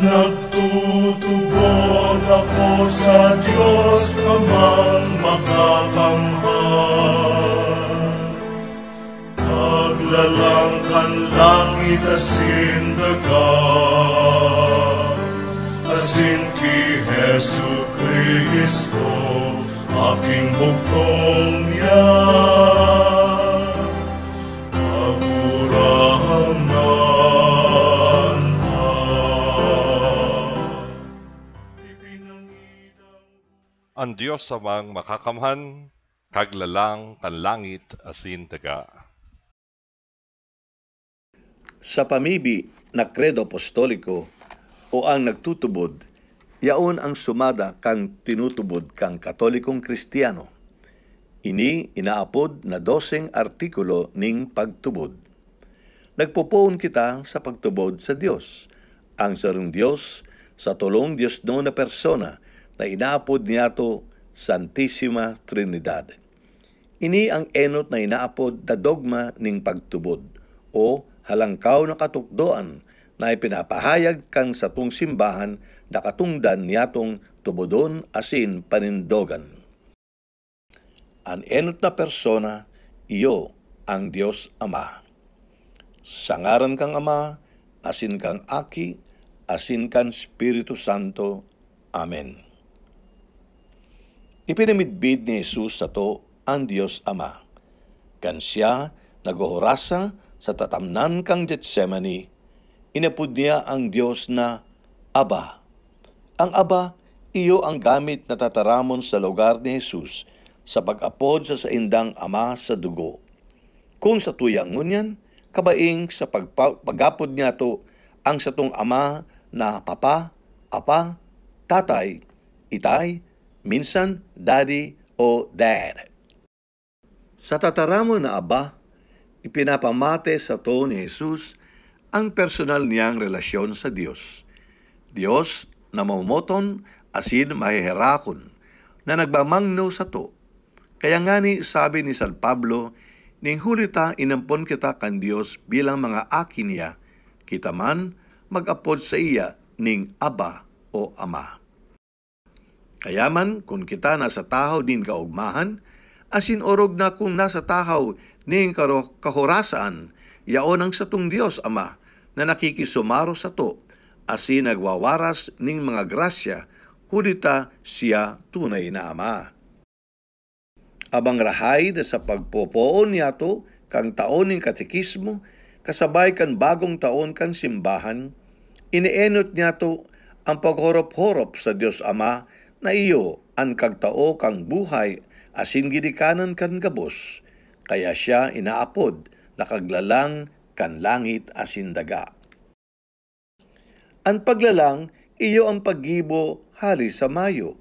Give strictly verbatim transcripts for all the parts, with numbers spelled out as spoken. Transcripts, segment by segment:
Nagtutubod ako sa Dios Amang Makakamhan. Paglalang kan langit asin daga, asin ki Jesu-Cristo, aking bugtong niya, Kagurangnan na. An Dios Amang Makakamhan, Kaglalang kan langit asin daga. Sa pamibi na Credo Apostoliko o ang nagtutubod, yaon ang sumada kan tinutubod kan Katolikong Kristiyano. Ini inaapod na doseng artikulo ning pagtubod. Nagpopoon kita sa pagtubod sa Dios, ang sarong Dios, sa tolong diosnon na persona na inaapod niyato Santisima Trinidad. Ini ang enot na inaapod na dogma nin pagtubod, o halangkaw na katukdoan na ipinapahayag kan satong simbahan na katongdan niyatong tubodon asin panindogan. An enot na persona, iyo ang Dios Ama. Sa ngaran kan Ama, asin kan Aki, asin kan Espiritu Santo. Amen. Ipinamidbid ni Jesus sato an Dios Ama. Kan siya naghuhurasa sa tatamnan kan Getsemani, inapod niya an Dios na Aba. Ang Aba, iyo an gamit na tataramon sa lugar ni Jesus sa pag-apod sa saindang Ama sa dugo. Kun satuya ngunyan, kabaing sa pagpa-, pag-apod niyato, ang satong Ama na Papa, Apa, Tatay, Itay, minsan Daddy o Dad. Sa tataramon na Aba, ipinapamate sato ni Jesus ang personal niyang relasyon sa Dios. Dios na mamomoton asin maheherakon, na nagmamangno sato. Kaya ngani sabi ni San Pablo, ning huli ta inampon kita kan Dios bilang mga aki niya, kita man mag-apod saiya ning Aba o Ama. Kaya man, kun kita nasa tahaw nin kaogmahan, asin orog na kun nasa tahaw nin karo-, kahorasaan, yaon ang satong Dios Ama na nakikisumaro sato, asin nagwawaras nin mga grasya, huli ta siya tunay na Ama. Abang rahay na sa pagpopoon niyato kan taon nin katekismo, kasabay kan bagong taon kan simbahan, ineenot niyato an paghorop-horop sa Dios Ama na iyo an kagtao kan buhay asin ginikanan kan gabos, kaya siya inaapod na Kaglalang kan langit asin daga. An paglalang iyo an paggibo hali sa mayo.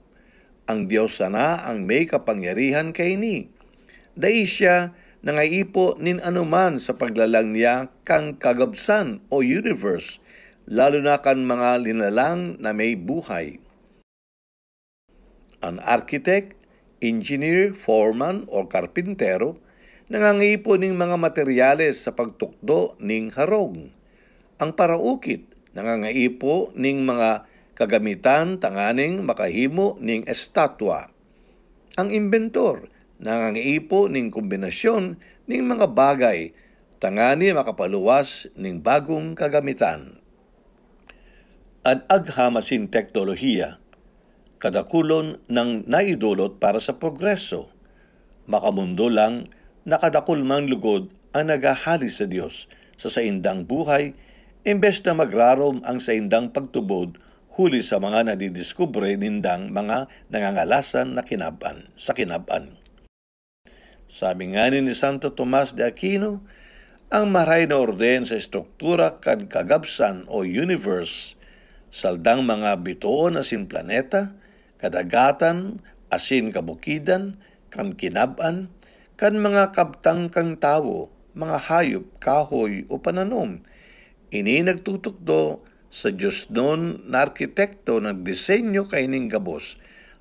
An Dios sana an may kapangyarihan kaini. Dai siya nangaipo nin anoman sa paglalang niya kan kagabsan o universe, lalo na kan mga linalang na may buhay. An architect, engineer, foreman, o karpintero nangangaipo nin mga materyales sa pagtukdo nin harong. An paraukit nangangaipo nin mga kagamitan tanganing makahimo nin estatwa. An imbentor nangangaipo nin kombinasyon nin mga bagay tanganing makapaluwas nin bagong kagamitan. An agham asin teknolohiya, kadakulon nang naidolot para sa progreso. Makamundo lang na kadakul man lugod an naghahali sa Dios sa saindang buhay, embes na magrarom an saindang pagtubod huli sa mga nadidiskubre nindang mga nangangalasan na kinab-an, sa kinab-an. Sabi ngani ni Santo Tomas de Aquino, ang maray na orden sa estruktura kan kagabsan o universe, saldang mga bitoon asin planeta, kadagatan asin kabukidan, kan kinab-an, kan mga kabtang kan tawo, mga hayop, kahoy o pananom. Ini nagtutukdo sa diosnon na arkitekto nagdisenyo kaining gabos,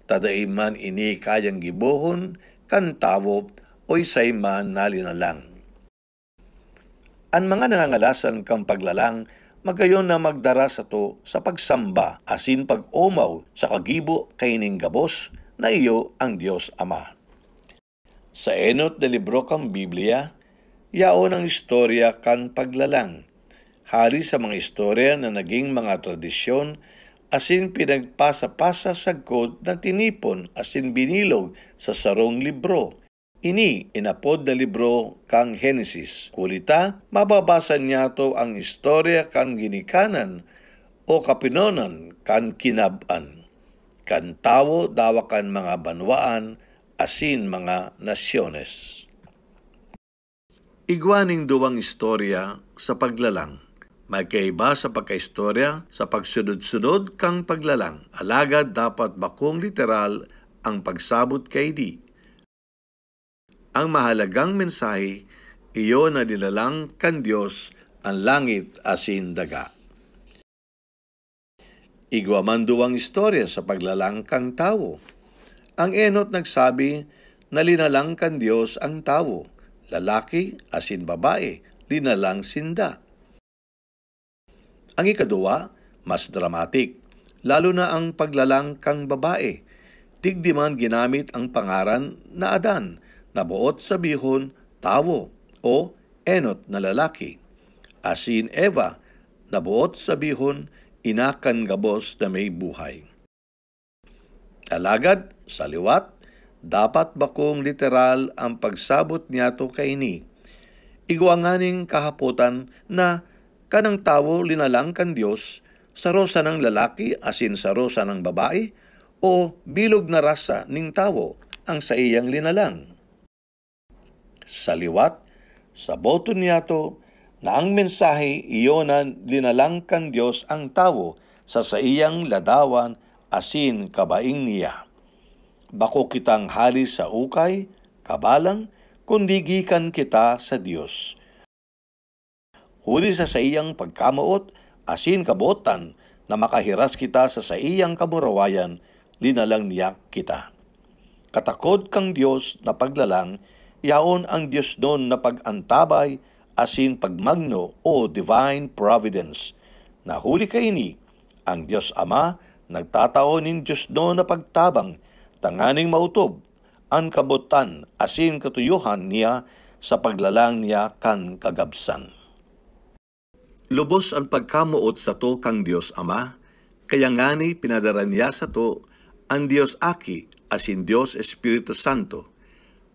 ta dai man ini kayang gibohon kan tawo o isay man na linalang. An mga nangangalasan kan paglalang magayon na magdara sato sa pagsamba asin pag-omaw sa kagibo kaining gabos na iyo, ang Dios Ama. Sa enot na libro kan Biblia, yaon ang istorya kan paglalang. Hali sa mga istorya na naging mga tradisyon asin pinagpasa-pasa sagkod na tinipon asin binilog sa sarong libro. Ini inapod na libro kan Genesis. Huli ta, mababasa niyato ang istorya kan ginikanan o kapinonan kan kinab-an, kan tawo dawa kan mga banwaan asin mga nasyones. Igwa ning duwang istorya sa paglalang. Magkaiba sa pagkaistorya sa pagsunod-sunod kan paglalang, alagad dapat bakong literal ang pagsabot kaini. Ang mahalagang mensahe, iyo na linalang kan Dios an langit asin daga. Igwa man duwang istorya sa paglalang kan tawo. Ang enot nagsabi na linalang kan Dios ang tawo, lalaki asin babae, linalang sinda. Ang ikaduwa, mas dramatic, lalo na ang paglalang kan babae. Digdi man ginamit ang pangaran na Adan, na boot sabihon, tawo, o enot na lalaki, asin Eva, na boot sabihon, ina kan gabos na may buhay. Alagad, sa liwat, dapat bakong literal ang pagsabot niyato kaini. Igwa nganing kahapotan na kan ang tawo linalang kan Dios, saro sanang lalaki asin saro sanang babae, o bilog na rasa nin tawo ang saiyang linalang. Sa liwat, saboton niyato na ang mensahe iyo na linalang kan Dios ang tawo sa saiyang ladawan asin kabaing niya. Bako kitang hali sa ukay, kabalang, kundi gikan kita sa Dios. Huli sa saiyang pagkamoot asin kabotan na makahiras kita sa saiyang kamurawayan, linalang niya kita. Katakod kan Dios na paglalang, yaon ang diosnon na pag-antabay asin pagmagno o divine providence, na huli kaini, ang Dios Ama nagtatao nin diosnon na pagtabang tanganing maotob an kabotan asin katuyohan niya sa paglalang niya kan kagabsan. Lubos an pagkamoot sato kan Dios Ama, kaya ngani pinadara niya sato an Dios Aki asin Dios Espiritu Santo,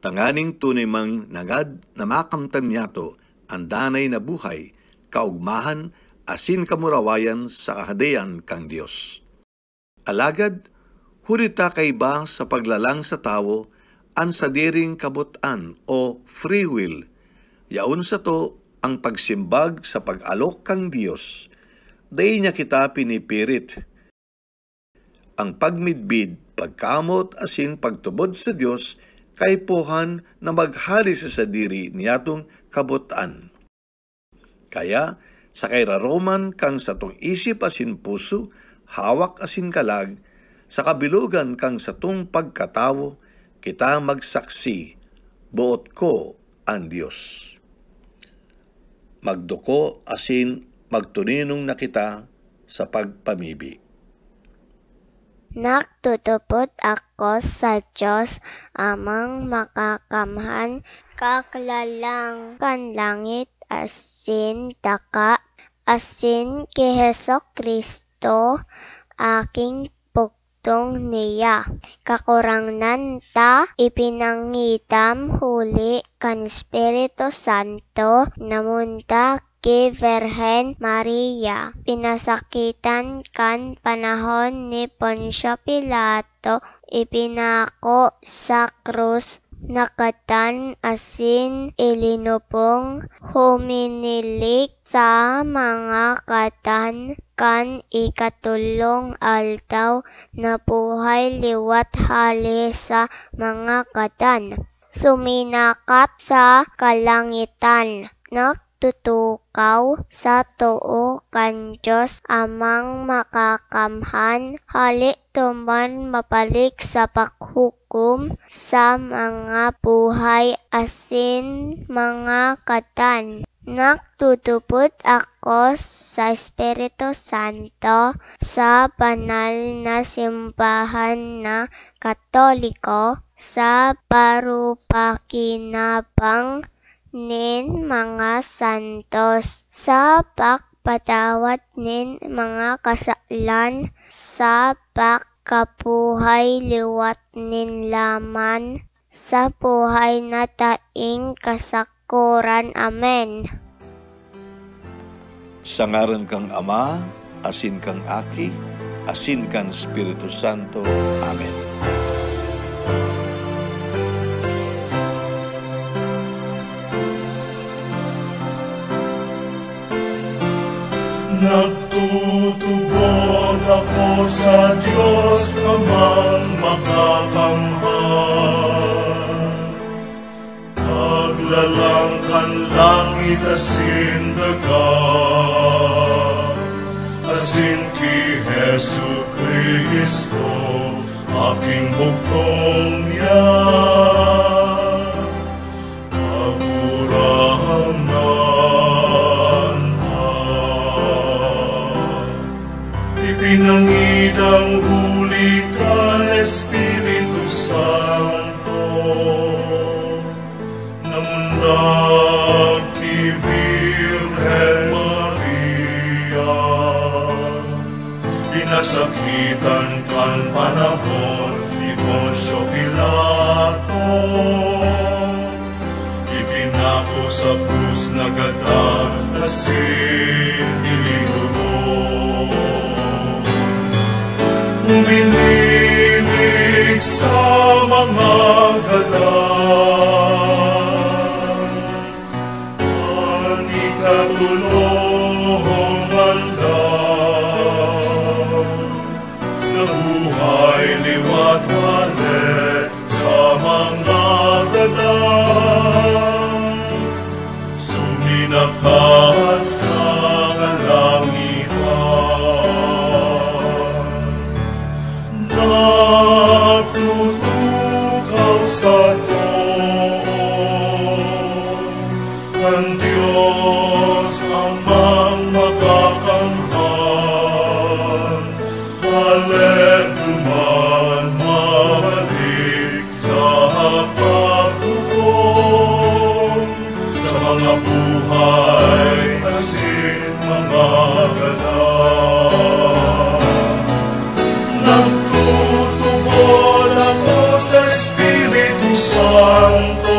tanganing tunay mang nangad na makamtan niyato an danay na buhay, kaogmahan, asin kamurawayan sa Kahadean kan Dios. Alagad, huli ta kaiba sa paglalang sa tawo an sadiring kabotan o free will, yaon sato ang pagsimbag sa pag-alok kan Dios. Dai niya kita pinipirit. Ang pagmidbid, pagkamot, asin pagtubod sa Dios kaipuhan na maghali sa sadiri niyatong kabotan. Kaya, sa kairaroman kan satong isip asin puso, hawak asin kalag, sa kabilogan kan satong pagkatawo, kita magsaksi, boot ko an Dios. Magduko asin magtuninong na kita sa pagpamibi. Nagtutubod ako sa Dios, Amang Makakamhan, Kaglalang kan langit asin daga, asin ki Jesu-Cristo, aking bugtong niya. Kakurangnan ta ipinangitam huli kan Espiritu Santo, namunta ki Birhen Maria. Pinasakitan kan panahon ni Poncio Pilato, ipinako sa krus, nakatan asin ilinubong, huminilik sa mga katan, kan ikatolong aldaw nabuhay liwat hale sa mga katan. Suminakat sa kalangitan, nagtutukaw sa too kan Dios Amang Makakamhan, hale duman mabalik sa paghukom sa mga buhay asin mga katan. Nagtutubod ako sa Espiritu Santo, sa banal na simbahan na Katoliko, sa parupakinabang nin mga santos, sa pagpatawad nin mga kasalan, sa pagkabuhay liwat nin laman, sa buhay na daing kasakoran. Amen. Sa ngaran kan Ama, asin kan Aki, asin kan Espiritu Santo. Amen. Nagtutubod ako sa Dios Amang Makakamhan, Maglalang kan langit asin daga, asin ki Jesu-Cristo, aking bugtong niya, Kagurangnan na. Ipinangidang huli kan Espiritu Santo, namundag ki Virgen Maria, pinasakitan kan panahon ni Poncio Pilato, ipinako sa krus, nagadan asin ilinubong. Uminilig sa mga gadan, an ikatolong aldaw, nabuhay liwat hale sa mga gadan, suminakat sa kalangitan, nagtutukaw sa too kan Dios Amang Makakamhan, alem duman mabalik sa paghukom sa mga buhay asin mga gadan. Nagtutubod ako sa Espiritu Santo,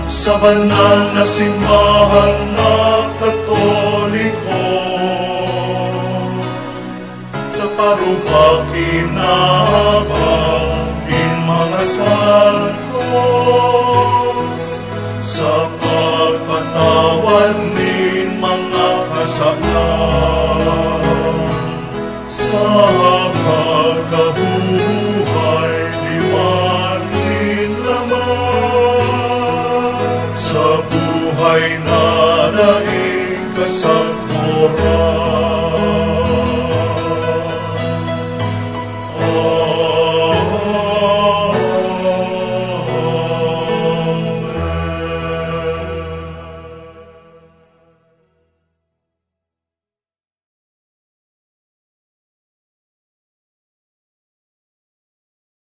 sa banal na simbahan na Katoliko, sa parupakinabang